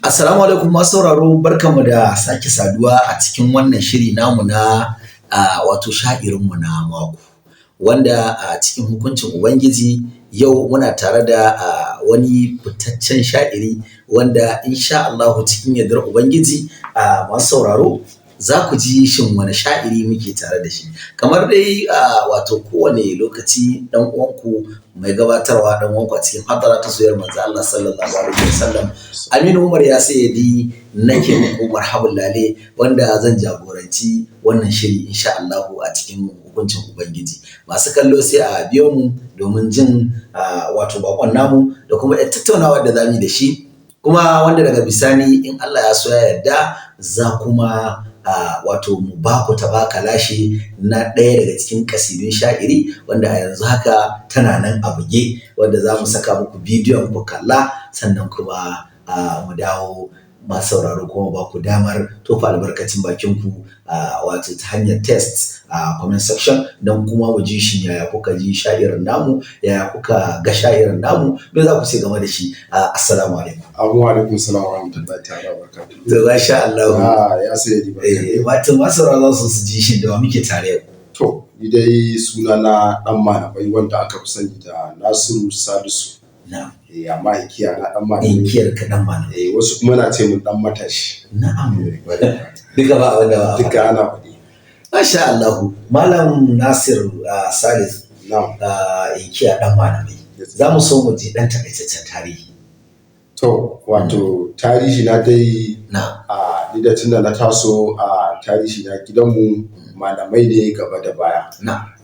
Assalamu alaikum masu sauraro, barkanmu da sake saduwa a cikin wannan shiri namu na wato sha'irinmu na mako, wanda a cikin hukuncin Ubangiji yau muna tare da wani fitaccen sha'iri wanda insha Allahu cikin yardar Ubangiji masu sauraro za ku ji shin wane sha'iri muke tare da shi. Kamar dai wato kowane lokaci, ɗan uwanku mai gabatarwa, ɗan uwanku a cikin hadara ta soyayyar manzon Allah sallallahu alaihi wasallam, Aminu Umar ya sayyadi, nake muku marhaban lale, wanda zan jagoranci wannan shiri insha Allahu a cikin hukuncin Ubangiji. Masu kallo sai a biyo mu domin jin wato baƙon namu da kuma ‘yar tattaunawar da za mu yi da shi, kuma wanda daga bisani in Allah ya so ya yarda za kuma wato mu ba ku taɓa ka lashe na ɗaya daga cikin ƙasidun sha'iri wanda a yanzu haka tana nan a buge, wanda za mu saka muku bidiyon ku kalla, sannan kuma mu dawo masu sauraro kuma ba ku damar tofa albarkacin bakin ku wato ta hanyar text a comment section, don kuma mu ji shin yaya kuka ji sha'irin namu, yaya kuka ga sha'irin namu, me za ku ce game da shi. Assalamu alaikum. Amin wa alaikum salam wa rahmatullahi ta'ala wa barakatuh. To masha Allah. Ya sayyadi, barka. Wato masu sauraro za su ji shin da wa muke tare yau. To, ni dai suna na ɗan malamai wanda aka fi sani da Nasiru Salisu. Amma inkiya na ɗan malamai. Inkiyar ka ɗan malamai. Wasu kuma na ce mun ɗan matashi. Na'am. Duka ba wanda ba. Duka ana faɗi. Masha Allah. Malam Nasir Salis, inkiya ɗan malamai. Za mu so mu ji ɗan takaitaccen tarihi. To, wato tarihi na dai ni da tunda na taso a tarihi na gidanmu malamai ne gaba da baya.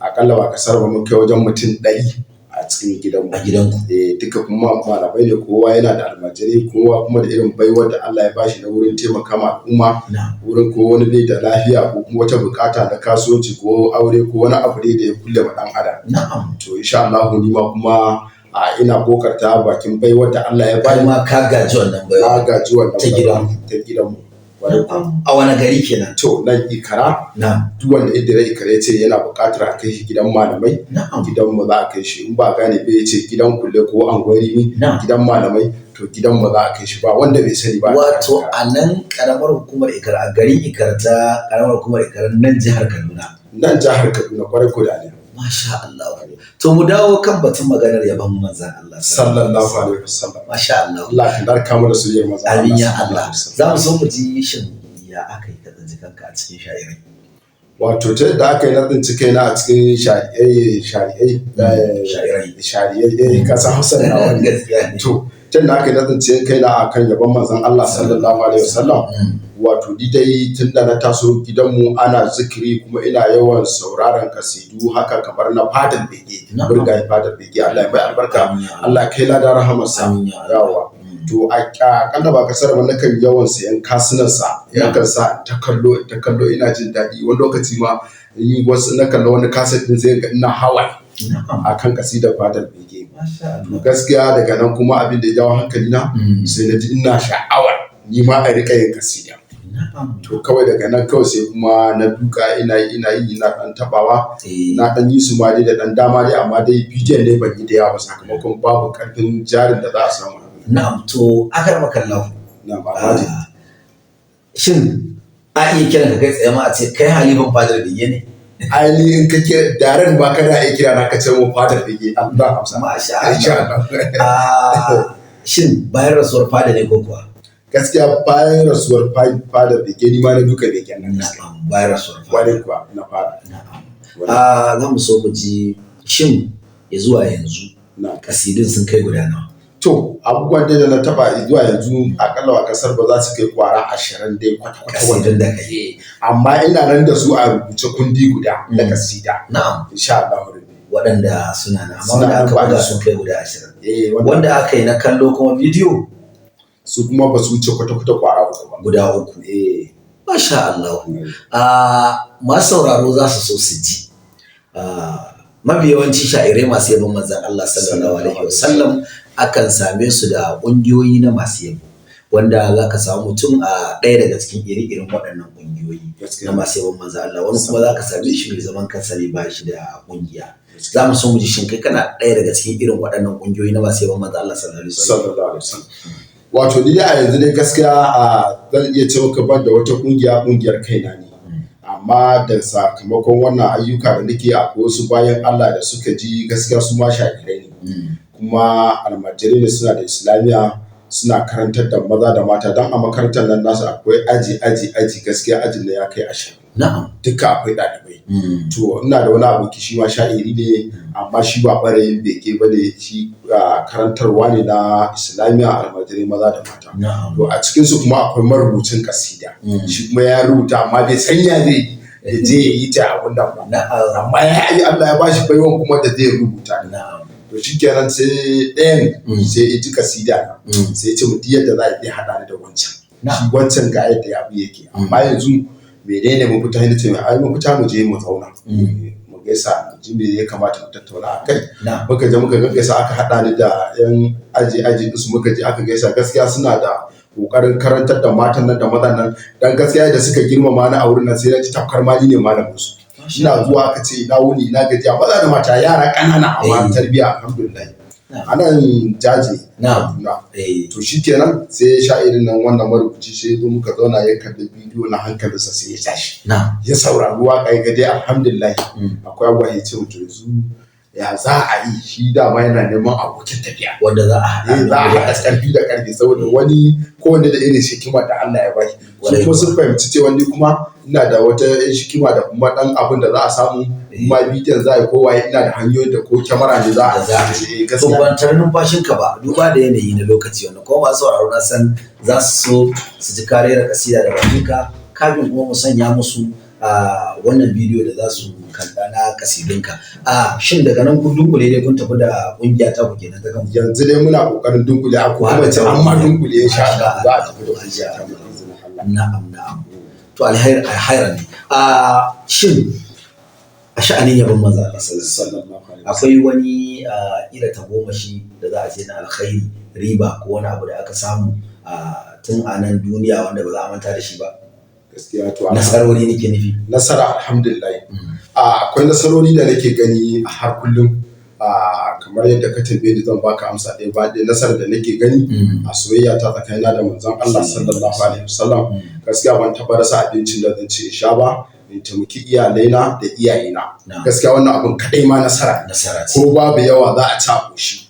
Akalla ba kasar ba mun kai wajen mutum 100 a cikin gidanmu. A gidanku? Duka kuma malamai ne, kowa yana da almajirai, kowa kuma da irin baiwar da Allah ya bashi na wurin taimaka ma al'umma. Wurin ko wani bai da lafiya ko kuma wata bukata na kasuwanci ko aure ko wani abu dai da ya kulle wa ɗan adam. To insha Allah ni ma kuma ina kokarta bakin baiwar da Allah ya bani. Kai ma ka gaji wannan baiwa. Na gaji wannan Ta gidanku. Ta gidanmu. A wani gari kenan? To nan Ikara. Duk wanda Idira Ikara ya ce yana buƙatar a kai shi gidan malamai. Gidan mu za a kai shi, in ba gane ba ya ce gidan kulle ko anguwar rimi. Gidan malamai, to gidan mu za a kai shi, ba wanda bai sani ba. Wato a nan karamar hukumar Ikara, a garin Ikara ta karamar hukumar Ikara nan jihar Kaduna. Nan jihar Kaduna kwarai ko da ne. Masha Allah. To mu dawo kan batun maganar yabon manzon Allah sallallahu alaihi wasallam. Masha Allah. Allah ka darka mu da soyayyar manzon Allah. Amin ya Allah. Za mu so mu ji shin ya aka yi ka tsinci kanka a cikin sha'irai. Wato ta yadda aka yi na tsinci kaina a cikin shari'ai, ka san Hausa na wani. Gaskiya ne. To ta yadda aka yi na tsinci kaina a kan yabon manzon Allah sallallahu alaihi wasallam. Wato ni dai tun da na taso gidanmu ana zikiri, kuma ina yawan sauraron kasidu haka kamar na fadar bege. Burga fadar bege, Allah ya mai albarka. Allah ya kai lada rahamarsa. Yawa. To a akalla ba kasar ba nakan yawan sayan kasunansa, yakan sa ta kallo ta kallo ina jin daɗi. Wani lokaci ma yi wasu na kallo wani kaset din sai ga ina hawaye akan kasidar fadar bege. Gaskiya daga nan kuma abin da ya jawo hankali na sai na ji ina sha'awar ni ma a rika yin kasida. To kawai daga nan kawai sai kuma na duka ina yi ina yi ina dan tabawa, na dan yi su ma dai da dan dama dai, amma dai bidiyon ne ban yi da yawa ba sakamakon babu karfin jarin da za a samu. Na'am, to akarmakallahu. Na'am, alhaji. Shin a iya kiran ka kai tsaye ma a ce kai halifan fadar bege ne? Ai ni in ka kira daren ba kana iya kira na ka ce mu fadar bege, an ba amsa. Masha Allah. Shin bayan rasuwar fada ne ko kuwa? Gaskiya bayan rasuwar fadar bege ni ma na duka begen nan gaskiya. Na'am, bayan rasuwar fada. Kwarai kuwa na fara. Na'am. Za mu so mu ji shin ya zuwa yanzu kasidun sun kai guda nawa? To abubuwan dai da na taba zuwa yanzu akalla a kasar ba za su kai kwara 20 dai kwata-kwata kasidun da kai. Amma ina nan da su a rubuce kundi guda na kasida. Na'am. Insha Allah. Waɗanda suna nan, amma wanda aka buga sun kai guda 20. Wanda aka yi na kallo kuma bidiyo su kuma ba su wuce kwata-kwata kwara 3 ba. Guda 3. Masha Allah. Masu sauraro za su so su ji. Mafi yawanci sha'irai masu yabon manzon Allah sallallahu alaihi wasallam akan same su da ƙungiyoyi na masu yabo, wanda za ka samu mutum a ɗaya daga cikin iri-irin waɗannan ƙungiyoyi na masu yabon manzon Allah, wani kuma za ka same shi mai zaman kansa ne ba shi da ƙungiya. Za mu so mu ji shin kai kana ɗaya daga cikin irin waɗannan ƙungiyoyi na masu yabon manzon Allah sallallahu alaihi wasallam. Sallallahu alaihi wasallam. Wato ni dai a yanzu dai gaskiya a zan iya ce maka ban da wata kungiya, kungiyar kaina ne. Amma da sakamakon wannan ayyuka da nake, akwai wasu bayan Allah da suka ji gaskiya su ma shakirai ne. Kuma almajirai ne, suna da islamiyya, suna karantar da maza da mata, don a makarantar nan nasu akwai aji aji aji, gaskiya ajin na ya kai 20. Duka akwai ɗalibai. To ina da wani aboki, shi ma sha'iri ne, amma shi ba ɓarayin bege ba ne, shi karantarwa ne na islamiyya, almajirai maza da mata. To a cikinsu kuma akwai marubucin kasida. Shi kuma ya rubuta amma bai san ya zai ya je ya yi ta abun nan ba. Amma ya yi, Allah ya bashi baiwan kuma da zai rubuta. To shikenan, sai ɗayan sai ya ji kasida na. Sai ya ce mu duk yadda za a iya haɗa ni da wancan. Shi wancan ga yadda abu yake. Amma yanzu menene mafita? Ni ce ai mafita mu je mu zauna. Mu gaisa, mu ji me ya kamata mu tattauna a kai. Muka je muka gaggaisa, aka haɗa ni da yan aji aji su, muka je aka gaisa. Gaskiya suna da kokarin karantar da matan nan da mazan nan, dan gaskiya da suka girmama ni a wurin nan sai na ji tafkar ma ni ne malamin su. Ina zuwa aka ce ina wuni, ina gajiya, maza da mata, yara ƙanana, amma tarbiyya alhamdulillah. A nan Jaji. Na. To shikenan, sai sha'irin nan, wannan marubuci, sai ya zo muka zauna, ya kalli bidiyo na, hankalinsa sai ya tashi. Ya saurari waƙa, ya ga dai alhamdulillah akwai abubuwa. Ya ce to yanzu ya za a yi? Shi dama yana neman abokin tafiya. Wanda za a haɗa. Eh, za a haɗa ƙarfi da ƙarfi, saboda wani kowanne da irin hikima da Allah ya bashi. Su kuma sun fahimci cewa ni kuma ina da wata hikima da kuma ɗan abin da za a samu ma bidiyon za a yi, kowa ina da hanyoyin da ko kyamara ne za a Da za a yi. To Gaskiya. ban tare numfashinka ba, duba da yanayi na lokaci, wanda kuma masu sauraro na san za su so su ji karera kasida da bakinka, kafin kuma mu sanya musu a wannan bidiyo da za su kalla na kasidinka. A shin daga nan kun dunkule ne, kun tafi da kungiya ta ku kenan ta kanku? Yanzu dai muna kokarin dunkule a kuma ce Haɗa an ma dunkule, insha Masha Allah za a Allah. tafi da kungiya ta mu da izinin Allah. Na'am, to alhair alhairan ne. A shin a sha'anin yabon manzo Allah sallallahu alaihi wasallam Sallallahu alaihi wasallam. akwai wani ira tagomashi da za a ce na alkhairi, riba ko wani abu da aka samu tun a nan duniya wanda ba za a manta da shi ba? Gaskiya to Nasarori nake nufi. Nasara, alhamdulillah. Akwai nasarori da nake gani a har kullum. Kamar yadda ka tambaye ni, zan baka amsa ɗaya ba ɗaya. Nasarar da nake gani a soyayya ta tsakanina da manzon Allah sallallahu alaihi wasallam, gaskiya ban taɓa rasa abincin da zan ci in sha ba, in taimaki iyalaina da iyayena. Gaskiya wannan abun kaɗai ma nasara ne. Nasara ce. Ko babu yawa za a ci a ƙoshi.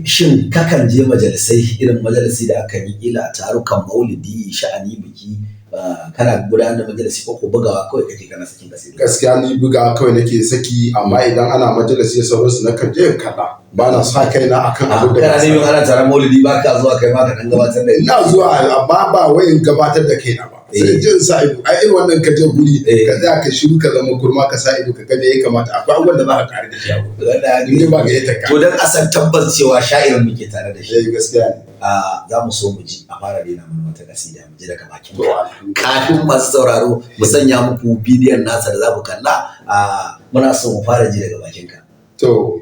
Shin kakan je majalisai, irin majalisi da aka yi kila a tarukan maulidi, sha'ani biki, kana gudanar da majalisi ko bugawa kawai kake kana sakin kasidu? Gaskiya ni buga kawai nake saki, amma idan ana majalisi da sauransu na kan je in kalla, ba na sa kaina akan abin da Kana ban neman sani. ana taron maulidi ba ka zuwa kai ma ka dan gabatar da Ina zuwa, amma ba wai in gabatar da kaina ba, sai in je in sa ido. Ai irin wannan ka je guri ka tsaya ka shiru, ka zama kurma, ka sa ido ka ga me ya kamata, akwai abubuwan da za ka kare da shi a gurin. Wannan In dai ba gayyatar ka. To dan a san tabbas cewa sha'irin muke tare da shi. Eh, gaskiya ne. Za mu so mu ji a fara rera mana wata kasida, mu ji daga bakin To ka. alhamdulillah. Kafin masu sauraro mu sanya muku bidiyon nasa da za ku kalla, muna so mu fara ji daga bakin ka. To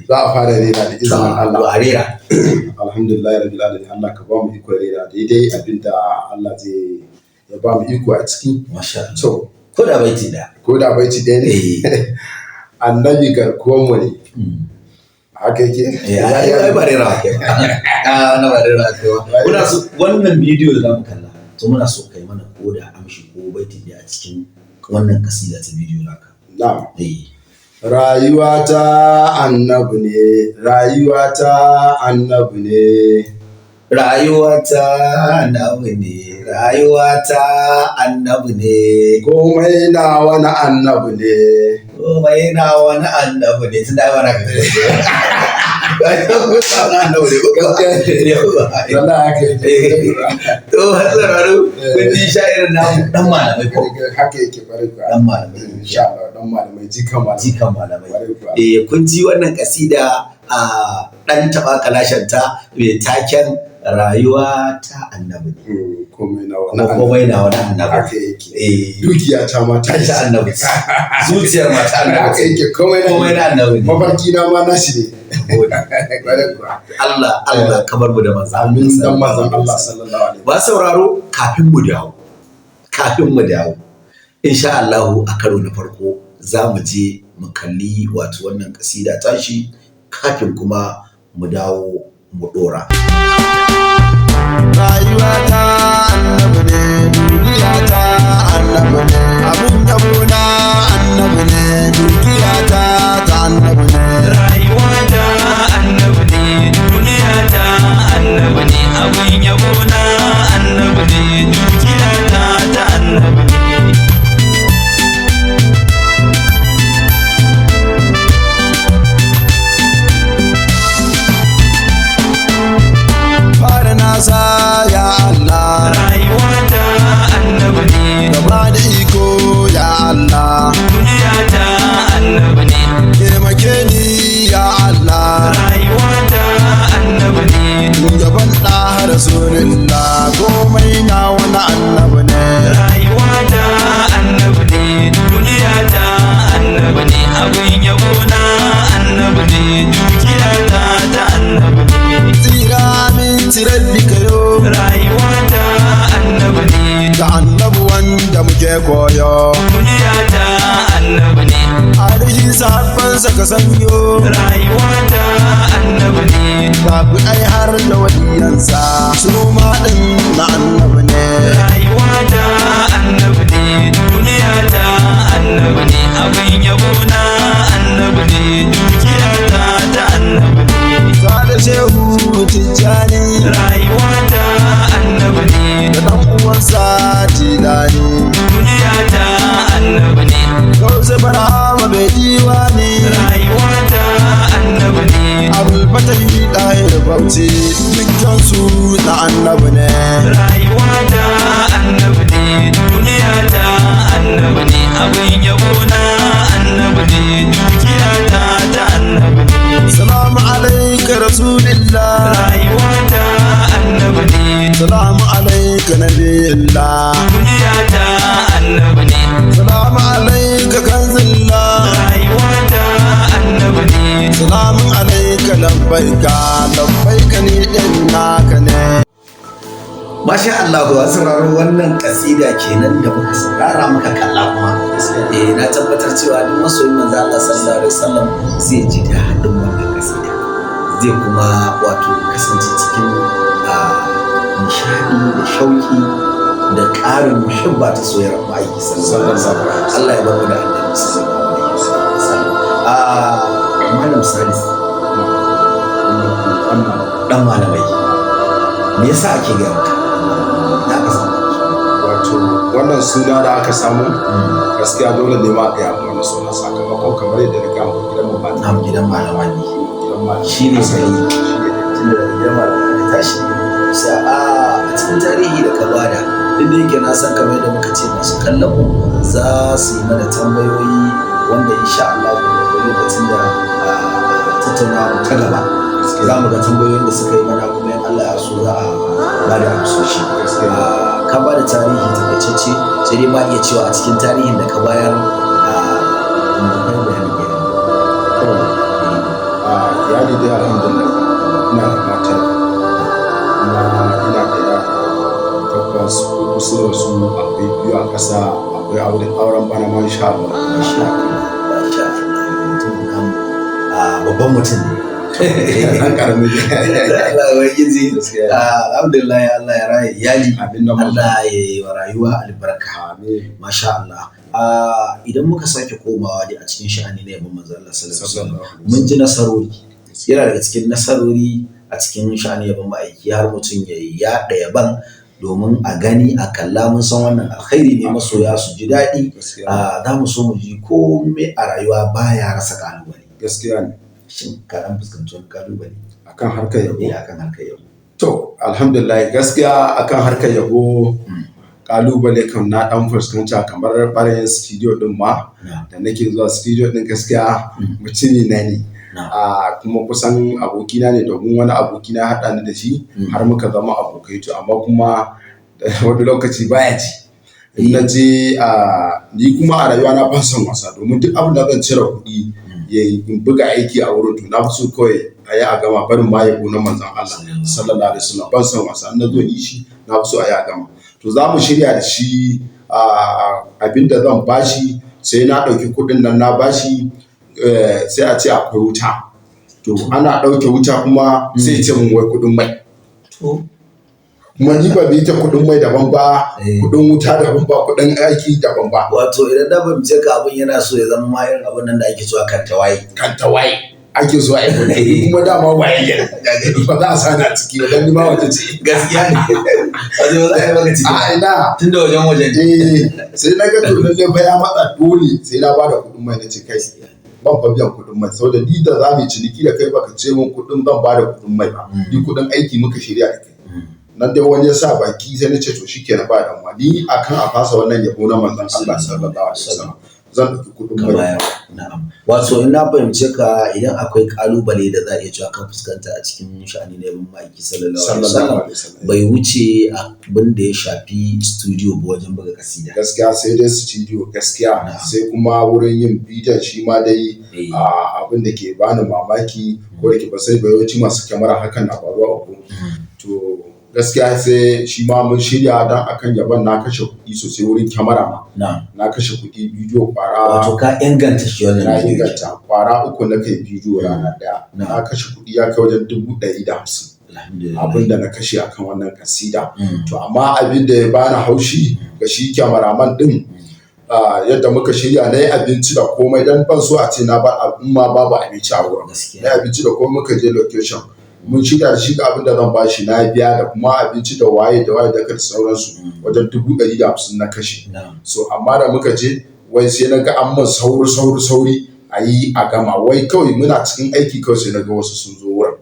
za a fara rera da izinin To Allah. a rera. Alhamdulillah rabbil alamin. Allah ka ba mu iko rera daidai abinda Allah zai ya ba mu iko a ciki. Masha Allah. To ko da baiti da. Ko da baiti ɗaya ne. Annabi garkuwan mu ne. Haka yake. Eh, ai ai ba rera kai ba. Ah, na ba rera kai ba. Muna so wannan bidiyo da zamu kalla. To muna so kai mana ko da amshi ko baiti da a cikin wannan kasida ta bidiyo naka. Na'am. Eh. Rayuwata annabi ne, rayuwata annabi ne. Rayuwata annabi ne, rayuwata annabi ne. Komai na wani annabi ne. Komai na wani annabi ne, tunda ai ba na ka annabi ne ko? Yawwa. Wallahi haka yake. To sauraro, kun ji sha'irin namu, dan malamai ko? Haka yake, kwarai kuwa. Dan malamai. Insha Allah, dan malamai, jikan malamai. Jikan malamai. Kwarai kuwa. Eh, kun ji wannan kasida a dan taba kalashanta mai taken rayuwa ta annabi ne. Komai na wani Kuma annabi. komai na wani annabi. Haka yake. Eh, Dukiya ta ma ta ta annabi. Zuciyar ma ta Haka annabi. yake, komai na Komai na annabi ne. Mafarki na ma nashi ne. Kwarai kuwa. Allah Allah kamar mu da manzon Allah. Amin, dan manzon Allah sallallahu alaihi Ba sauraro, kafin mu dawo insha Allahu a karo na farko za mu je mu kalli wato wannan kasida tashi, kafin kuma mu dawo mu dora. Rayuwa ta annabi ne, duniya ta annabi ne, abin yabo na annabi ne, dukiya ta ta annabi ne. Rayuwa ta annabi ne, duniya ta annabi ne, abin yabo na annabi ne, dukiya ta ta annabi ne. Fara nasa ya Allah, Rayuwa ta annabi ne, gaba da iko ya Allah, duniya ta annabi ne. taimake ni ya Allah. Rayuwa ta annabi ne, Gaban ɗa Rasulullah komai na wani annabi ne. Rayuwa ta annabi ne, duniya ta annabi ne, abin yabo na annabi ne, dukiya ta ta annabi ne. Tsira aminci rabbi kayo Rayuwa ta annabi ne, da annabi wanda muke koyo. Duniya ta annabi ne, Arihi sahabbansa ka sanyo. Rayuwa ta annabi ne, Babu ai har da waliyansa su ma ɗin na annabi ne. Rayuwa ta annabi ne, duniya ta annabi ne, abin yabo na annabi ne, dukiya ta ta annabi ne. Sada Shehu Tijjani Rayuwa ta annabi ne, da ɗan uwansa Jilani. Duniya ta annabi ne, Gausu Barhama bai diwani. Rayuwa ta annabi ne, Abul Fatahi Ɗahir Bauchi dukkansu na annabi ne. Rayuwa ta annabi ne, duniya ta annabi ne, abin yabo na annabi ne, dukiya ta ta annabi ne. Salamu alaika Rasulillah. Rayuwa ta annabi ne, Salamu alaika Nabiyillah. Duniya ta annabi ne, Salamu alaika Kanzillah. Rayuwa ta annabi ne, Salamu alaika labbaika labbaika ni ɗin naka ne. Masha Allah wa sauraro, wannan kasida kenan da muka saurara muka kalla kuma. Na tabbatar cewa duk masoyin manzo Allah sallallahu alaihi wasallam zai ji daɗin wannan kasida. Zai kuma wato kasance cikin nishaɗi da shauki da ƙarin muhibba ta soyayyar ma'aiki sallallahu alaihi wasallam. Allah ya bar mu da Annabi sallallahu alaihi wasallam. Malam Salis, dan malamai. Me yasa ake gaya maka? Da aka samu. Wato wannan suna da aka samu, gaskiya dole ne ma a gaya mu wannan suna, sakamakon kamar yadda na gaya muku, gidan mu ba ta Na'am, gidan malamai ne. Gidan ma Shi ne dalili. Shi ne. Tun da gidan malamai ka tashi, sai a cikin tarihi da ka bada, duk da yake na san kamar yadda muka ce masu kallon mu za su yi mana tambayoyi, wanda insha Allah lokacin da tattaunawa ta gaba za mu ga tambayoyin da suka yi mana, kuma in Allah ya so za a ba da amsoshi. Ka ba da tarihi takaitacce, sai dai ma iya cewa a cikin tarihin da ka bayar akwai bayanin iyali. To, a iyali dai alhamdulillah ina da mata kuma ina da yara takwas, uku sun rasu, akwai biyu a ƙasa, akwai auren bana ma insha Allah. Masha Allah, masha Allah, mutum namu babban mutum ne. Ɗan ƙaramin. Allah Ubangiji, alhamdulillah, Allah ya raya iyali. Amin na mu. Allah ya yi wa rayuwa albarka. Amin. Masha Allah. Idan muka sake komawa dai a cikin sha'ani na yabon manzo Allah sallallahu alaihi wasallam, mun ji nasarori. Yana daga cikin nasarori a cikin sha'ani yabon ma'aiki har mutum ya yaɗa yaban domin a gani a kalla. Mun san wannan alkhairi ne, masoya su ji daɗi. Gaskiya. Za mu so mu ji, komai a rayuwa baya rasa kalubale. Gaskiya ne. Shin ka ɗan fuskanci wani kalubale Akan harkar yabo? Eh, akan harkar yabo. To, alhamdulillah, gaskiya akan harkar yabo kalubale kam na dan fuskanta, kamar ɓarayin studio din ma da nake zuwa studio din, gaskiya mutumi na ne. A kuma kusan abokina ne, domin wani abokina ya haɗa ni da shi har muka zama abokai. To amma kuma wani lokaci baya ji. In na je a ni kuma a rayuwa na ban son wasa, domin duk abin da zan cire kuɗi ya in buga aiki a wurin, to na fi so kawai a yi a gama, barin ma yabo na manzon Allah sallallahu alaihi wasallam. Ban son wasa, in na zo yi shi na fi so a yi a gama. To za mu shirya da shi a abin da zan bashi, sai na ɗauki kuɗin nan na bashi, sai a ce akwai wuta. To ana ɗauke wuta kuma sai ya ce mun wai kuɗin mai. To. Kuma ni ba bi ta kuɗin mai daban ba, kuɗin wuta daban ba, kuɗin aiki daban ba. Wato idan na fahimce ka, abin yana so ya zama ma irin abin nan da ake cewa kan tawaye. Kan tawaye ake so a yi kuɗi, kuma dama waye ba za a sani a ciki ba, don ni ma waje ce. Gaskiya ne. Wato ba za a yi maka ciki. A ina. Tun da wajen wajen ne. Eh, sai na ga to lalle fa ya matsa, dole sai na bada kuɗin mai. Na ce kai, ban fa biyan kuɗin mai, saboda ni da za mu yi ciniki da kai baka ce min kuɗin zan bada kuɗin mai ba. Ni kuɗin aiki muka shirya da kai. Nan dai wani ya sa baki, sai na ce to shikenan, ba damuwa, ni akan a fasa wannan yabo na manzon Allah sallallahu alaihi wasallam, zan ɗauki kuɗin Ka mai. bayar. Na'am. Wato in na fahimce ka, idan akwai kalubale da za a iya cewa ka fuskanta a cikin sha'ani na yabon ma'aiki sallallahu alaihi sallallahu wasallam, alaihi wasallam, bai wuce abin da ya shafi studio ba wajen buga kasida. Gaskiya sai dai studio gaskiya. Na'am. Sai kuma wurin yin bidiyon shi ma dai. Abin da ke bani mamaki, ko da ke ba sai ba, yawanci masu kyamara hakan na faruwa a to gaskiya sai shi ma mun shirya dan akan yaban na kashe kuɗi sosai wurin kyamara ma. Na kashe kuɗi bidiyo kwara. Wato ka inganta shi wannan Na bidiyo. inganta kwara uku na kai bidiyo rana ɗaya. Na kashe kuɗi ya kai wajen 150,000. Alhamdulillah. Abin da na kashe akan wannan kasida. To amma abin da ya bani haushi ga shi kyamaraman din, yadda muka shirya na yi abinci da komai, dan ban so a ce na bar al'umma babu abinci a wurin. Na yi abinci da komai, muka je location, mun shirya da shi ga abin da zan bashi, na biya da kuma abinci da waye da waye da sauransu, wajen 150,000 na kashe. So amma da muka je, wai sai na ga an man sauri sauri sauri a yi a gama, wai kawai muna cikin aiki kawai sai na ga wasu sun zo wurin,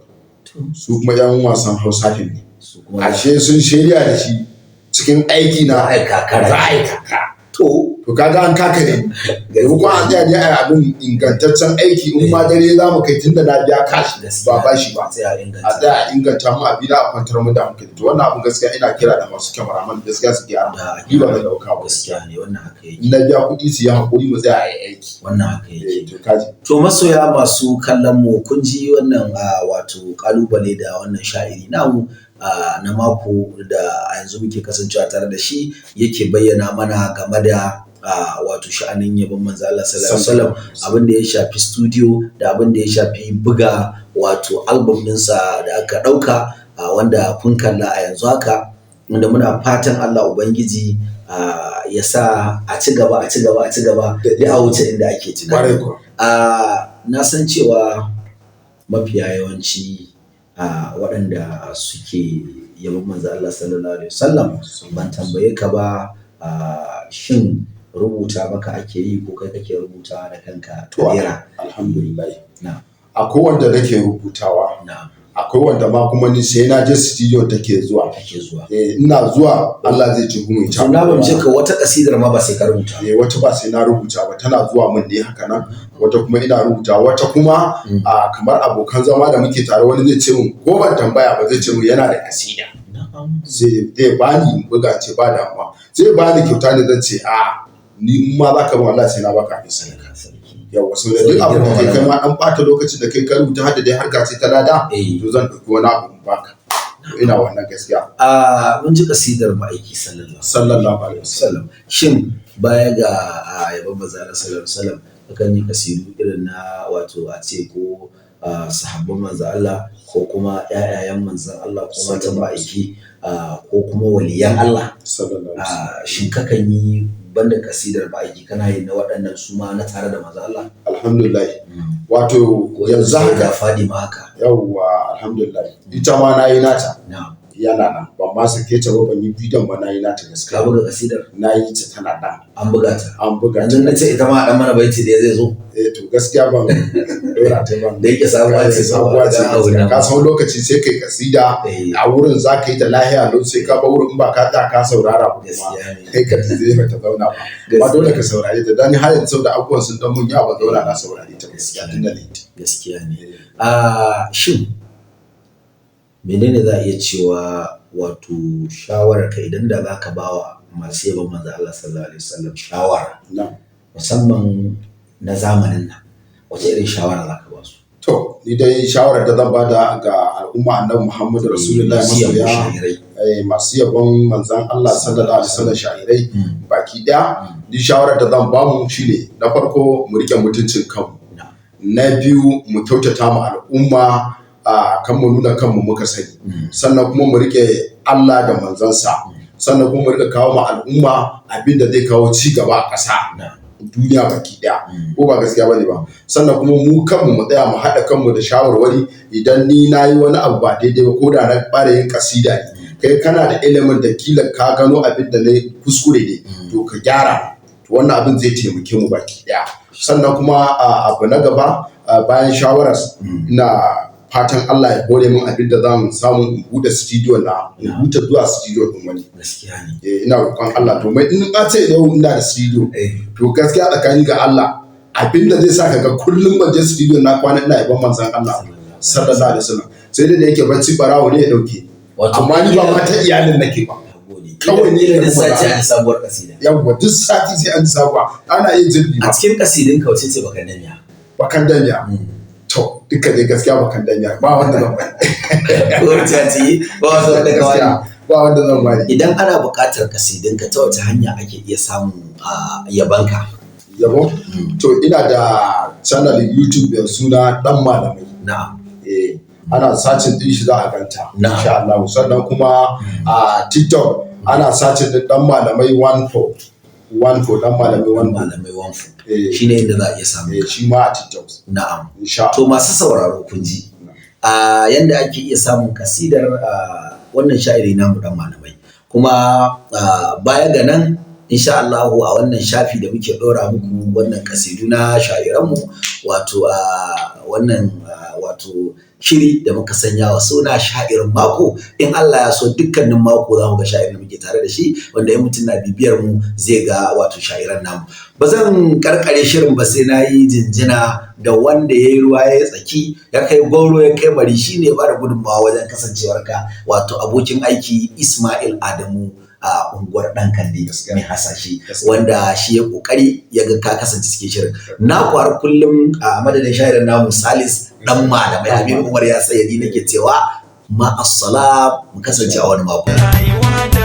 su kuma yan wasan Hausa fim ne. Su kuma Ashe sun shirya da shi cikin aiki na za a yi kakara. Za a yi kaka. To To kaga an kaka ne, maimakon a tsaya ne a yi abin ingantaccen aiki, in ma dare za mu kai, tunda na biya cash ba bashi ba, sai a a inganta. tsaya a inganta mu a biya, a kwantar mu da hankali. To wannan abin gaskiya ina kira da masu kyamaraman gaskiya su gyara. Da Ni ba zan dauka ba. Gaskiya ne, wannan haka yake. In na biya kuɗi su yi hakuri mu tsaya a yi aiki. Wannan haka yake. Eh, to kaji. To masoya masu kallon mu, kun ji wannan wato kalubale da wannan sha'iri namu na mako da a yanzu muke kasancewa tare da shi yake bayyana mana game da wato sha'anin yabon manzo Allah sallallahu alaihi wasallam, abin da ya shafi studio da abin da ya shafi buga wato album ɗinsa da aka ɗauka, wanda kun kalla a yanzu haka, wanda muna fatan Allah Ubangiji ya sa a ci gaba, a ci gaba, a ci gaba da a wuce inda ake tunani. Kwarai kuwa. Na san cewa mafiya yawanci waɗanda suke yabon manzo Allah sallallahu alaihi wasallam, ban tambaye ka ba, shin rubuta maka ake yi ko kai kake rubuta da kanka To, ka rera? Alhamdulillah. Akwai Akwai wanda nake rubutawa, akwai wanda ma kuma ni sai na je studio take zuwa. Kake zuwa. Eh, ina zuwa Allah zai ji mu. To na bamce ka, wata kasidar ma ba sai ka rubuta. Eh, wata ba sai na rubuta ba, tana zuwa min ne haka nan. Wata kuma ina rubuta, wata kuma a kamar abokan zama da muke tare, wani zai ce min, ko ban tambaya ba, zai ce min yana da kasida, sai zai bani in buga, ce ba damuwa, zai bani kyauta ne, zan ce a ni in ma zaka ban, wallahi sai na baka abin sadaka. Allah sarki. Yawa, saboda duk abin da kai kai ma dan bata lokacin da kai ka rubuta, har da dai harka ce ta lada, to zan ɗauki wani abu in baka. To ina wannan gaskiya. A mun ji kasidar ma'aiki sallallahu sallallahu alaihi wasallam. wasallam. Shin baya ga yabon manzo Allah sallallahu alaihi wasallam, akan yi kasidu irin na wato a ce ko sahabban manzo Allah, ko kuma ƴaƴayen manzon Allah, ko matan ma'aiki, ko kuma waliyan Allah? Sallallahu alaihi wasallam. Shin kakan yi banda kasidar ma'aiki, kana yin na waɗannan su ma na tare da manzo Allah? Alhamdulillah, wato Ko yanzu haka da Fadima haka? Yawwa, alhamdulillah, ita ma na yi nata. Yana nan, ban ma sake ta ba, ban yi bidiyon ba, na yi nata Ka gaskiya. Buga kasidar? Na yi ta, tana nan. An buga ta? An buga ta. Yanzu na ce ita ma a ɗan mana baiti da zai zo. Eh, to gaskiya ban dora ta ban. Da yake sabuwa ce. Sabuwa ce sabuwa gaskiya. Ka san lokaci sai kai kasida a wurin za ka yi ta lahiya lau, sai ka ba wurin in ba ka tsaya ka saurara ba kuma Gaskiya ne. kai ka zai ba ta zauna ba. Ba dole ka saurare ta, dan har yanzu da abubuwan sun dan mun yawa, ba zauna na saurare ta gaskiya tun da ne. Gaskiya ne. Shin menene za a iya cewa wato shawarar ka, idan da za ka ba wa masu yabon manzo Allah sallallahu alaihi wasallam shawara, Na. musamman na zamanin nan, wace irin shawara za ka ba su? To ni dai shawarar da zan bada ga al'umma annabi Muhammadu Rasulullahi, Masu yabon masoya, sha'irai. masu yabon manzon Allah sallallahu alaihi wasallam, sha'irai baki daya, ni shawarar da zan bamu shine na farko mu rike mutuncin kanmu, na biyu mu kyautata mu al'umma, a kan mu nuna kanmu muka sani, sannan kuma mu rike Allah da manzansa, sannan kuma mu rika kawo ma al'umma abin da zai kawo ci gaba a ƙasa, duniya baki daya, ko ba gaskiya bane ba. Sannan kuma mu kanmu mu tsaya mu haɗa kanmu da shawarwari. Idan ni na yi wani abu ba daidai ba, ko da na fara yin kasida ne, kai kana da ilimin da kila ka gano abin da na kuskure ne, to ka gyara. To wannan abin zai taimake mu baki daya. Sannan kuma abu na gaba, bayan shawarar, ina fatan Allah ya hore min abin da za mu samu in buɗe studio na, in huta zuwa studio din wani. Gaskiya ne. Eh, ina roƙon Allah. To mai in a ce yau ina da studio, to gaskiya tsakani ga Allah, abin da zai sa ka ga kullum ban je studio na kwana ina yaban manzon Allah sallallahu alaihi wasallam, sai dai da yake bacci barawo ne ya dauke. Wato amma ni ba ma ta iyalin nake ba. Kawai ne duk da sati kuma an sabuwar kasida. Yawwa, duk sati sai an sabuwa, ana yin jirgi A ba. cikin kasidin ka wace ce baka damiya? Bakan danya, to duka dai gaskiya bakan danya ba wanda zan bari. Ko wace ce ba wasu wanda ka wani? Gaskiya ba wanda zan bari. Idan ana buƙatar kasidin ka, ta wace hanya ake iya samun yabanka? Yabo, to ina da channel YouTube mai suna Dan Malamai. Eh, ana searching din shi za a ganta insha Allah. Sannan kuma a TikTok ana searching din Dan Malamai 14 14, Dan Malamai 14. Malamai wanfu. Eh. Shine inda za a iya samun Eh, ka. shi ma a TikTok. Insha To masu sauraro, kun ji a yanda ake iya samun kasidar wannan sha'iri namu Dan Malamai. Kuma baya ga nan, insha Allahu, a wannan shafi da muke ɗora muku wannan kasidu na sha'iranmu, wato a wannan wato shiri da muka sanya wa suna sha'irin mako, in Allah ya so dukkanin mako za mu ga sha'irin da muke tare da shi, wanda in mutum na bibiyar mu zai ga wato sha'iran namu. Ba zan karkare shirin ba sai na yi jinjina da wanda ya yi ruwa ya yi tsaki, ya kai goro ya kai mari, shi ne ba da gudunmawa wajen kasancewarka, wato abokin aiki Ismail Adamu a unguwar Ɗan Kande mai hasashe, wanda shi ya kokari ya ga ka kasance cikin shirin na kwar kullum. A madadin sha'irin namu Salis Dan Malamai, Aminu Umar ya sayyadi nake cewa ma'assalam, mu kasance a wani mako. Rayuwa.